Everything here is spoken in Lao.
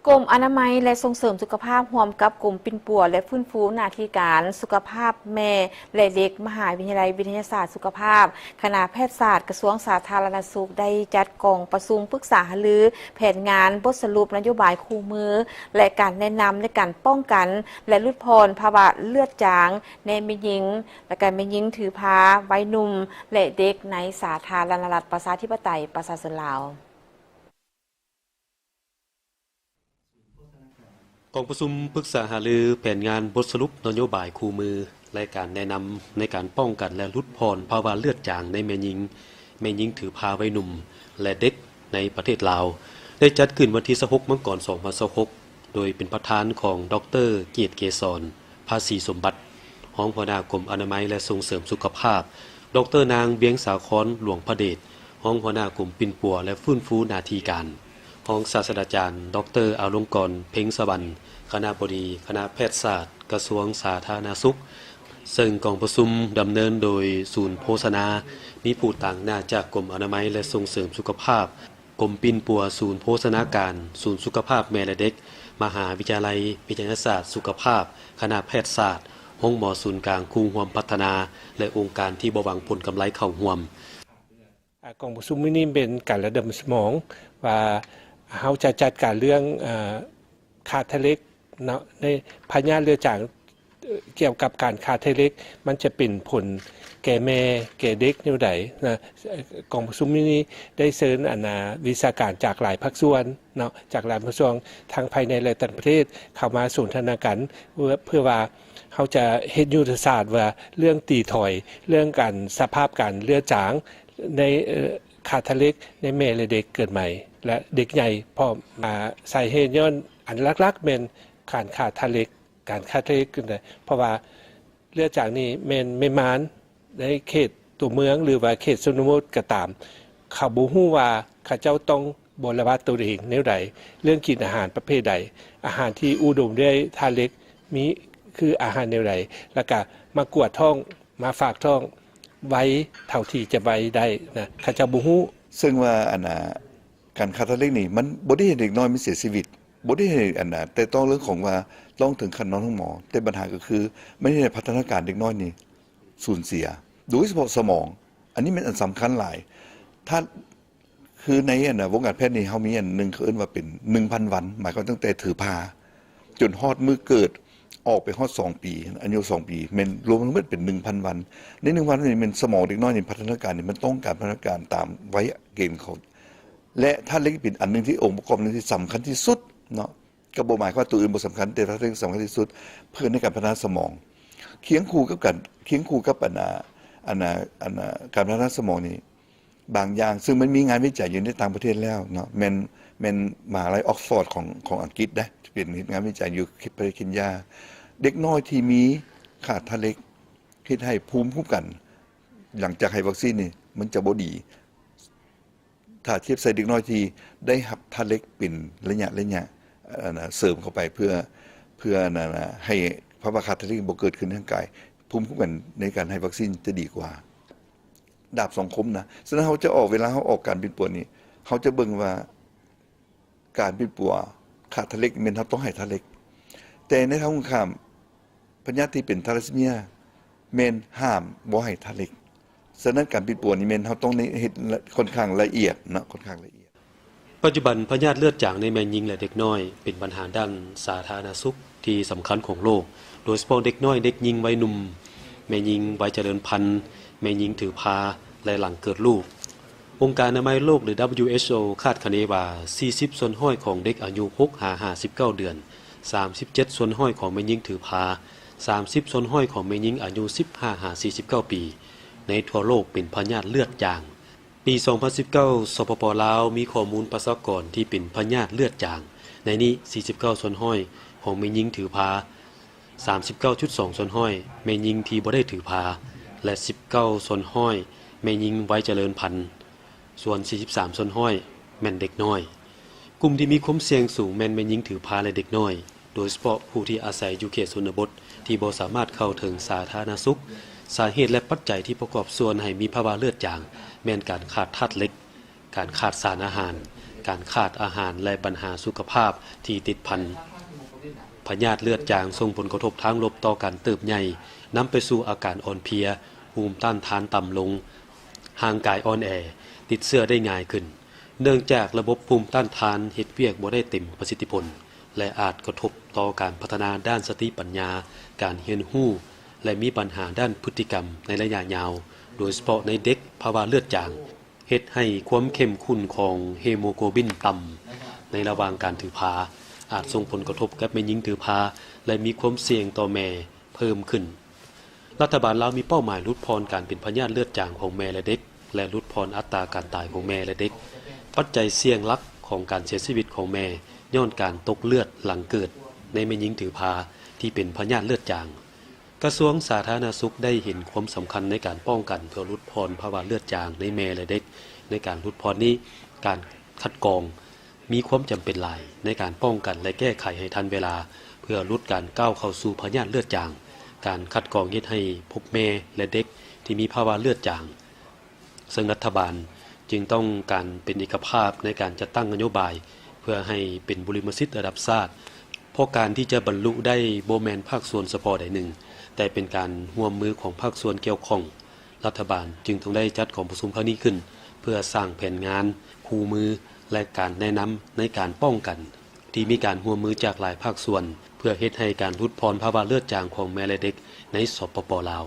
ກົມອະນາໄມ ແລະ ສົ່ງເສີມສຸຂະພາບ ຮ່ວມກັບກົມປິ່ນປົວ ແລະ ຟື້ນຟູໜ້າທີ່ການສຸຂະພາບແມ່ ແລະ ເດັກ ມະຫາວິທະຍາໄລວິທະຍາສາດສຸຂະພາບ, ຄະນະແພດສາດ ກະຊວງສາທາລະນະສຸກ ໄດ້ຈັດກອງປະຊຸມປຶກສາຫາລືແຜນງານ, ບົດສະຫຼຸບນະໂຍບາຍຄູ່ມື ແລະ ການແນະນຳໃນການປ້ອງກັນ ແລະ ຫຼຸດຜ່ອນພາວະເລືອດຈາງໃນແມ່ຍິງ ແລະ ກະແມ່ຍິງຖືພາ, ໄວໜຸ່ມ ແລະ ເດັກໃນສາທາລະນະລັດ ປະຊາທິປະໄຕ ປະຊາຊົນລາວ. ກອງປະຊຸມປຶກສາຫາລືແຜນງານບົດສະຫຼຸບນະໂຍບາຍຄູ່ມື ແລະ ການແນະນຳໃນການປ້ອງກັນ ແລະ ຫຼຸດຜ່ອນພາວະເລືອດຈາງໃນແມ່ຍິງ, ແມ່ຍິງຖືພາ, ໄວໜຸ່ມ ແລະ ເດັກໃນປະເທດລາວ ໄດ້ຈັດຂຶ້ນວັນທີຊາວຫົກ ມັງກອນ ສອງພັນຊາວຫົກ ໂດຍເປັນປະທານຂອງ ດອກເຕີ ກຽດເກສອນ ພາສີສົມບັດ ຮອງຫົວໜ້າກົມອະນາໄມ ແລະ ສົ່ງເສີມສຸຂະພາບ, ດອກເຕີ ນາງ ວຽງສາຄອນ ຫຼວງພະເດດ ຮອງຫົວໜ້າກົມປິ່ນປົວ ແລະ ຟື້ນຟູໜ້າທີ່ການ, ຮອງສາດສະດາຈານ ດອກເຕີ ອາລົງກອນ ເພັງສະຫວັນ ຄະນະບໍດີຄະນະແພດສາດ ກະຊວງສາທາລະນະສຸກ, ເຊິ່ງກອງປະຊຸມດຳເນີນໂດຍສູນໂພຊະນາ ມີຜູ້ຕາງໜ້າຈາກກົມອະນາໄມ ແລະ ສົ່ງເສີມສຸຂະພາບ, ກົມປິ່ນປົວ, ສູນໂພຊະນາການ, ສູນສຸຂະພາບແມ່ ແລະ ເດັກ, ມະຫາວິທະຍາໄລວິທະຍາສາດສຸຂະພາບ, ຄະນະແພດສາດ, ໂຮງໝໍສູນກາງຄູ່ຮ່ວມພັດທະນາ ແລະ ອົງການທີ່ບໍ່ຫວັງຜົນກຳໄລເຂົ້າຮ່ວມ. ອາ ກອງປະຊຸມມື້ນີ້ເປັນການລະດົມສະໝອງວ່າເຮົາຈະຈັດການເລື່ອງ ອາ ຂາດທາດເຫຼັກເນາະ ໃນພະຍາດເລືອດຈາງ ກ່ຽວກັບການຂາດທາດເຫຼັກ ມັນຈະເປັນຜົນແກ່ແມ່ແກ່ເດັກແນວໃດນະ. ກອງປະຊຸມມື້ນີ້ໄດ້ເຊີນ ອັນນາ ວິຊາການຈາກຫຼາຍພາກສ່ວນເນາະ ຈາກຫຼາຍພາກສ່ວນ ທັງພາຍໃນ ແລະ ຕ່າງປະເທດ ເຂົ້າມາສົນທະນາກັນ ເພື່ອ ເພື່ອວ່າເຮົາຈະເຮັດຍຸດທະສາດວ່າເລື່ອງຕີຖອຍ ເລື່ອງການສະພາບການເລືອດຈາງໃນ ເອີ ຂາດທາດເຫຼັກໃນແມ່ ແລະ ເດັກເກີດໃໝ່ ແລະ ເດັກໃຫຍ່ພ້ອມ. ອາ ສາເຫດຍ້ອນອັນຫຼັກໆແມ່ນການຂາດທາດເຫຼັກ ການຂາດທາດເຫຼັກ ເພາະວ່າເລືອດຈາງນີ້ແມ່ນແມ່ໝານໃນເຂດຕົວເມືອງ ຫຼືວ່າເຂດຊົນນະບົດກໍຕາມ ເຂົາບໍ່ຮູ້ວ່າເຂົາເຈົ້າຕ້ອງ ບໍລະບັດຕົນເອງແນວໃດ, ເລື່ອງກິນອາຫານປະເພດໃດ, ອາຫານທີ່ອຸດົມດ້ວຍທາດເຫຼັກມີຄືອາຫານແນວໃດ, ແລ້ວກະມາກວດທ້ອງ, ມາຝາກທ້ອງໄວເທົ່າທີ່ຈະໄວໄດ້ນະ, ເຂົາເຈົ້າບໍ່ຮູ້. ເຊິ່ງວ່າ ອັນນ່າ ການຂາດທາດເຫຼັກນີ້ ມັນບໍ່ໄດ້ເຮັດໃຫ້ເດັກນ້ອຍມັນເສຍຊີວິດ, ບໍ່ໄດ້ເຮັດໃຫ້ ອັນນ່າ ແຕະຕ້ອງເລື່ອງຂອງວ່າຕ້ອງເຖິງຂັ້ນນອນໂຮງໝໍ, ແຕ່ບັນຫາກໍຄື ມັນເຮັດໃຫ້ພັດທະນາການເດັກນ້ອຍນີ້ສູນເສຍ, ໂດຍສະເພາະສະໝອງ. ອັນນີ້ແມ່ນອັນສຳຄັນຫຼາຍ. ຖ້າ ຄືໃນ ອັນນ່າ ວົງການແພດນີ້ ເຮົາມີອັນໜຶ່ງ ເຂົາເອີ້ນວ່າເປັນໜຶ່ງພັນວັນ, ໝາຍຄວາມຕັ້ງແຕ່ຖືພາຈົນຮອດມື້ເກີດ ອອກໄປຮອດສອງປີ, ອາຍຸສອງປີ ແມ່ນລວມທັງໝົດເປັນໜຶ່ງພັນວັນ. ໃນໜຶ່ງພັນວັນນີ້ ແມ່ນສະໝອງເດັກນ້ອຍນີ້ ພັດທະນາການນີ້ ມັນຕ້ອງການພັດທະນາການຕາມໄວເກນເຂົາ ແລະ ທາດເຫຼັກເປັນອັນໜຶ່ງທີ່ອົງປະກອບໜຶ່ງທີ່ສຳຄັນທີ່ສຸດເນາະ. ກໍບໍ່ໝາຍຄວາມວ່າຕົວອື່ນບໍ່ສຳຄັນ, ແຕ່ທາດເຫຼັກສຳຄັນທີ່ສຸດ ເພື່ອໃນການພັດທະນາສະໝອງ. ຄຽງຄູ່ກັບການ ຄຽງຄູ່ກັບ ອັນນ່າ ອັນນ່າ ອັນນ່າ ການພັດທະນາສະໝອງນີ້ ບາງຢ່າງ ເຊິ່ງມັນມີງານວິໄຈຢູ່ໃນຕ່າງປະເທດແລ້ວເນາະ, ແມ່ນ ແມ່ນມະຫາໄລອອກຟອດຂອງ ຂອງອັງກິດເດ້ ເປັນເຮັດງານວິໄຈຢູ່ປະເທດເຄນຍາ. ເດັກນ້ອຍທີ່ມີຂາດທາດເຫຼັກ ເຮັດໃຫ້ພູມຄຸ້ມກັນຫຼັງຈາກໃຫ້ວັກຊີນນີ້ ມັນຈະບໍ່ດີ ຖ້າທຽບໃສ່ເດັກນ້ອຍທີ່ໄດ້ຮັບທາດເຫຼັກເປັນໄລຍະໆ ອັນນ່າ ເສີມເຂົ້າໄປ ເພື່ອ ເພື່ອ ອັນນ່າ ໃຫ້ພາວະຂາດທາດເຫຼັກບໍ່ເກີດຂຶ້ນໃນຮ່າງກາຍ, ພູມຄຸ້ມກັນໃນການໃຫ້ວັກຊີນຈະດີກວ່າ. ດາບສອງຄົມນະ. ສະນັ້ນເຮົາຈະອອກ ເວລາເຮົາອອກການປິ່ນປົວນີ້ ເຮົາຈະເບິ່ງວ່າການປິ່ນປົວຂາດທາດເຫຼັກແມ່ນເຮົາຕ້ອງໃຫ້ທາດເຫຼັກ, ແຕ່ໃນທາງກົງກັນຂ້າມ ພະຍາດທີ່ເປັນທາລາຊີເມຍແມ່ນຫ້າມບໍ່ໃຫ້ທາດເຫຼັກ. ສະນັ້ນການປິ່ນປົວນີ້ແມ່ນເຮົາຕ້ອງໄດ້ເຮັດ ລະ ຄ່ອນຂ້າງລະອຽດເນາະ, ຄ່ອນຂ້າງລະອຽດ. ປັດຈຸບັນພະຍາດເລືອດຈາງໃນແມ່ຍິງ ແລະ ເດັກນ້ອຍ ເປັນບັນຫາດ້ານສາທາລະນະສຸກທີ່ສຳຄັນຂອງໂລກ, ໂດຍສະເພາະເດັກນ້ອຍ, ເດັກຍິງໄວໜຸ່ມ, ແມ່ຍິງໄວຈະເລີນພັນ, ແມ່ຍິງຖືພາ ແລະ ຫຼັງເກີດລູກ. ອົງການອະນາໄມໂລກ ຫຼື WHO ຄາດຄະເນວ່າ ສີ່ສິບສ່ວນຮ້ອຍຂອງເດັກອາຍຸຫົກຫາຫ້າສິບເກົ້າເດືອນ, ສາມສິບເຈັດສ່ວນຮ້ອຍຂອງແມ່ຍິງຖືພາ, ສາມສິບສ່ວນຮ້ອຍຂອງແມ່ຍິງອາຍຸສິບຫ້າຫາສີ່ສິບເກົ້າປີ ໃນທົ່ວໂລກເປັນພະຍາດເລືອດຈາງ. ປີສອງພັນສິບເກົ້າ ສປປ ລາວ ມີຂໍ້ມູນປະຊາກອນທີ່ເປັນພະຍາດເລືອດຈາງ, ໃນນີ້ ສີ່ສິບເກົ້າສ່ວນຮ້ອຍຂອງແມ່ຍິງຖືພາ, ສາມສິບເກົ້າຈຸດສອງສ່ວນຮ້ອຍແມ່ຍິງທີ່ບໍ່ໄດ້ຖືພາ ແລະ ສິບເກົ້າສ່ວນຮ້ອຍແມ່ຍິງໄວຈະເລີນພັນ, ສ່ວນ ສີ່ສິບສາມສ່ວນຮ້ອຍແມ່ນເດັກນ້ອຍ. ກຸ່ມທີ່ມີຄວາມສ່ຽງສູງແມ່ນແມ່ຍິງຖືພາ ແລະ ເດັກນ້ອຍ, ໂດຍສະເພາະຜູ້ທີ່ອາໄສຢູ່ເຂດຊົນນະບົດທີ່ບໍ່ສາມາດເຂົ້າເຖິງສາທາລະນະສຸກ. ສາເຫດ ແລະ ປັດໄຈທີ່ປະກອບສ່ວນໃຫ້ມີພາວະເລືອດຈາງ ແມ່ນການຂາດທາດເຫຼັກ, ການຂາດສານອາຫານ, ການຂາດອາຫານ ແລະ ບັນຫາສຸຂະພາບທີ່ຕິດພັນ. ພະຍາດເລືອດຈາງສົ່ງຜົນກະທົບທາງລົບຕໍ່ການເຕີບໃຫຍ່, ນຳໄປສູ່ອາການອ່ອນເພຍ, ພູມຕ້ານທານຕ່ຳລົງ, ຮ່າງກາຍອ່ອນແອ, ຕິດເຊື້ອໄດ້ງ່າຍຂຶ້ນ. ເນື່ອງຈາກລະບົບພູມຕ້ານທານເຮັດວຽກບໍ່ໄດ້ເຕັມປະສິດທິຜົນ ແລະ ອາດກະທົບຕໍ່ການພັດທະນາດ້ານສະຕິປັນຍາ, ການຮຽນຮູ້ ແລະ ມີບັນຫາດ້ານພຶດຕິກຳໃນໄລຍະຍາວ, ໂດຍສະເພາະໃນເດັກພາວະເລືອດຈາງ, ເຮັດໃຫ້ຄວາມເຂັ້ມຂຸ້ນຂອງເຮໂມໂກບິນຕ່ຳໃນລະຫວ່າງການຖືພາ, ອາດສົ່ງຜົນກະທົບກັບແມ່ຍິງຖືພາ ແລະ ມີຄວາມສ່ຽງຕໍ່ແມ່ເພີ່ມຂຶ້ນ. ລັດຖະບານລາວມີເປົ້າໝາຍຫຼຸດຜ່ອນການເປັນພະຍາດເລືອດຈາງຂອງແມ່ ແລະ ເດັກ ແລະ ຫຼຸດຜ່ອນອັດຕາການຕາຍຂອງແມ່ ແລະ ເດັກ. ປັດໄຈສ່ຽງຫຼັກຂອງການເສຍຊີວິດຂອງແມ່ຍ້ອນການຕົກເລືອດຫຼັງເກີດໃນແມ່ຍິງຖືພາທີ່ເປັນພະຍາດເລືອດຈາງ. ກະຊວງສາທາລະນະສຸກໄດ້ເຫັນຄວາມສຳຄັນໃນການປ້ອງກັນເພື່ອຫຼຸດຜ່ອນພາວະເລືອດຈາງໃນແມ່ ແລະ ເດັກ. ໃນການຫຼຸດຜ່ອນນີ້, ການຄັດກອງມີຄວາມຈຳເປັນຫຼາຍໃນການປ້ອງກັນ ແລະ ແກ້ໄຂໃຫ້ທັນເວລາ ເພື່ອຫຼຸດການກ້າວເຂົ້າສູ່ພະຍາດເລືອດຈາງ. ການຄັດກອງເຮັດໃຫ້ພົບແມ່ ແລະ ເດັກທີ່ມີພາວະເລືອດຈາງ. ເຊິ່ງລັດຖະບານຈຶ່ງຕ້ອງການເປັນເອກະພາບໃນການຈັດຕັ້ງນະໂຍບາຍ ເພື່ອໃຫ້ເປັນບຸລິມະສິດລະດັບຊາດ, ເພາະການທີ່ຈະບັນລຸໄດ້ບໍ່ແມ່ນພາກສ່ວນສະເພາະໃດໜຶ່ງ, ແຕ່ເປັນການຮ່ວມມືຂອງພາກສ່ວນກ່ຽວຂ້ອງ. ລັດຖະບານຈຶ່ງຕ້ອງໄດ້ຈັດກອງປະຊຸມຄັ້ງນີ້ຂຶ້ນ ເພື່ອສ້າງແຜນງານ, ຄູ່ມື ແລະ ການແນະນຳໃນການປ້ອງກັນ ທີ່ມີການຮ່ວມມືຈາກຫຼາຍພາກສ່ວນ ເພື່ອເຮັດໃຫ້ການຫຼຸດຜ່ອນພາວະເລືອດຈາງຂອງແມ່ ແລະ ເດັກໃນ ສປປ ລາວ